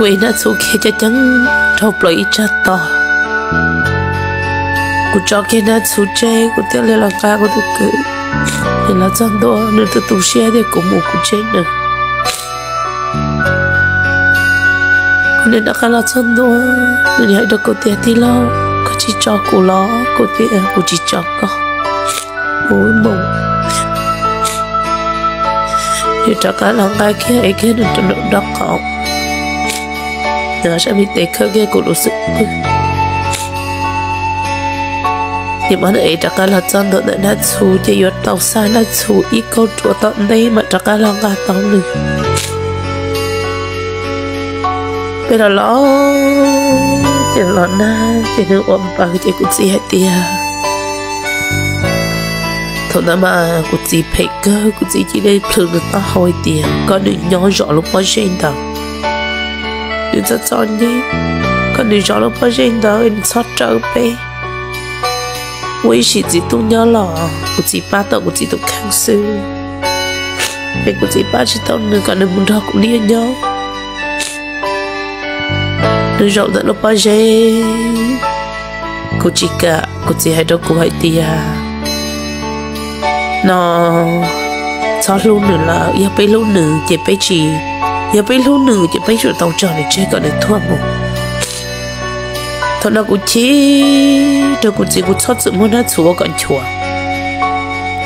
Kuv ev Nab Txhu kiag caj ceeb dhau plaws ib tsag to. Kuv tso kiag Nab Txhu tseg, kuv thiaj li los nqa kuv tus kwv. Nws los txog ntua, nws tu tu siab tias kuv mus kuv tseg nws. Kuv niam rov qab los txog ntua, nws hais rau kuv tias, Tij laug, koj tsis tso kuv los? Kuv tias, Kuv tsis tso koj. Ua ib moos, nws rov qab los nqa kiag, ev kiag nws rau nraum nraub qaum, nws sab me tes khawb kiag kuv lub xub pwg. Nim no nws ev rov qab los txog ntua ntawm Nab Txhu ces yuav tau xa Nab Txhu ib kauj ruam tom ntej mam rov qab los nqa tau nws. Peb los los ces los nag ces nws ua npaws ces kuv txiv hais tias, thaum ntawd mas kuv txiv phem kawg, kuv txiv cia li plhws nws taub hau hais tias kom nws nyob zov lub pob zeb ntawd. Nws txom txom nyem, kom nws zov lub pob zeb ntawd, nws txhob raws peb. Ua ib sim txiv tub nyob los kuv txiv pab tau kuv txiv tus kheej xwb, es kuv txiv pab tsis tau nws kom nws mus nrog kuv niam nyob. Nws zaum ntawm lub pob zeb, kuv tsis kam, kuv txiv hais rau kuv hais tias, no, txhob hlub nws lawm, yog peb hlub nws ces peb tsis, yog peb hlub nws ces peb yuav tau tso nws tseg kom nws tuag mus. Thaum no kuv chim rau kuv txiv, kuv txhob txwm muab Nab Txhu ua kom nchuav.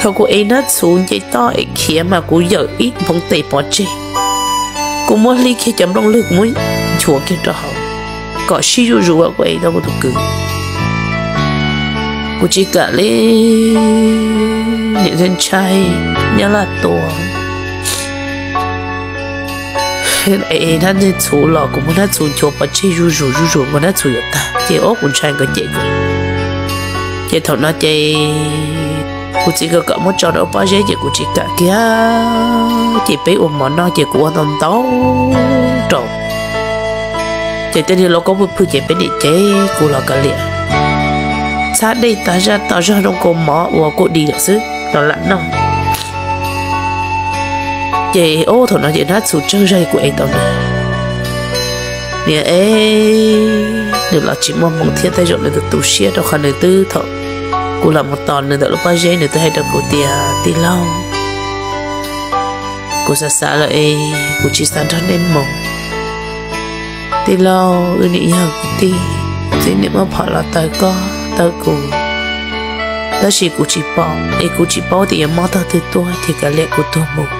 Thaum kuv ev Nab Txhu nce toj es khiav mas kuv yawm ib nphoov tes pov tseg. Kuv muab hliv kiag cov nplooj lwg, kuv muab nchuav kiag rau hauv kom sib zuj zus uas kuv ev tau kuv tus kwv. Kuv tsis kam li, niam ntshai, nyab laj tuag. Ev Nab Txhu los kuv muab Nab Txhu nchuav pov tseg zuj zus zuj zus, muab Nab Txhu yuav tag ces ob kuv ntshai nkawd cem kuv. Ces thaum no ces kuv txiv kom muab tso rau pob zeb ces kuv tsis kam kiag. Ces peb ua mov noj ces kuv ua ntau ntau rau, ces tej niag lauj kaub pwg pwg ces peb niam cev kuv los kav liam, txhab dej tas zaj tas zog, zoo nkaus mov uas kuj di lawm xwb los lam noj. Ces ob thaum no ces Nab Txhu tsawg zog kuv ev tau nws. Niam ev nws los tsis muaj hmoo thiab, tej zaum nws tus tu siab rau qhov nws twb thaum kuv los mus tos nws ntawm lub pob zeb nws twb hais rau kuv tias, tij laug, kuv xav xav lawm es kuv tsis xav nrog nej mus. Tij laug, wb niam yog kwv tij, txiv niam muab phom los taw koj taw kuv, tab sis kuv tsis pom es kuv tsis paub tias yuav mob tog twg tuaj ces kav liam kuv tuag mus.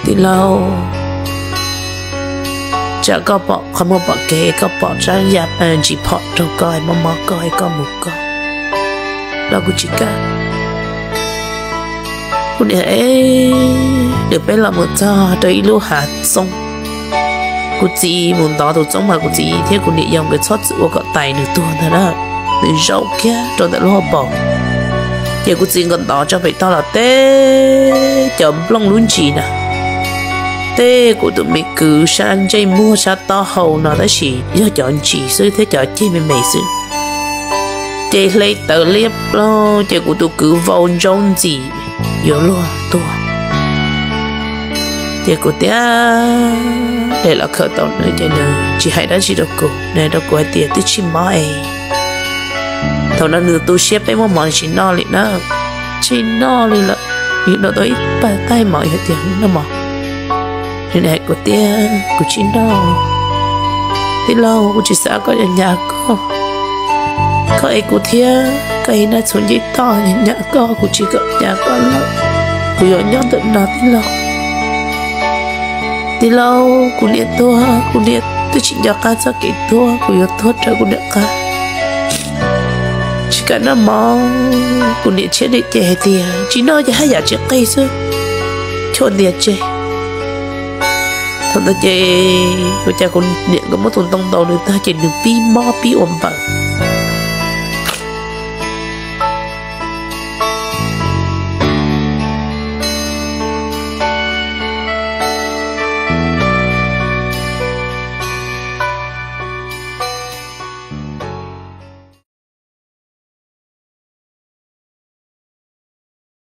Tij laug, tsam koj pom qhov muag pom kev, koj pom tsab ya ntsis phom rau koj, mob mob koj, koj mus koj, los kuv tsis kam. Kuv niam ev nws peb los mus txog rau ib lub hav txob. Kuv txiv mus ntov tus txob mas kuv txiv thiab kuv niam yau nkawd txhob txwm ua kom tais nws tuag ntag na. Nws zaum kiag rau ntawm lub hauv paus, ces kuv txiv nkawd ntov tso pem toj los tej cov nplooj lub ntsis na, tej kuv tus me kwv sab ntsej muag sab taub hau no tab sis yog cov ntsis xwb thiab cov ceg me me xwb. Ces hle tawv liab ploog ces kuv tus kwv vau ntsaub ntxim yuav luag tuag. Ces kuv tias, es los khaws tau nws ces nws tsis hais dab tsi rau kuv, nws hais rau kuv hais tias, twb tsis mob es. Thaum no nws tu siab peb muab mov tsis noj li na, tsis noj li lawm. Yus noj tau ib pawg taig mov yus tias noj mov, nws hais kuv tias, kuv tsis noj. Tij laug, kuv tsis xav koj nyas koj, koj ev kuv thiab koj ev Nab Txhu nce toj nyas koj, kuv tsis kam nyas koj lawm. Kuv yuav nyob ntawm no tij laug. Tij laug, kuv niam tuag, kuv niam twb tsis nco qab txoj kev tuag, kuv yuav tuag raws kuv niam qab. Tsis kam noj mov, kuv niam tshiab niam ces hais tias tsis noj ces haj yam tsis qig xwb, chua ntias tseg. Thaum ntawd ces ua cas kuv niam nkawd muab tus ntoo ntaus nws tag ces nws pib mob pib ua npaws.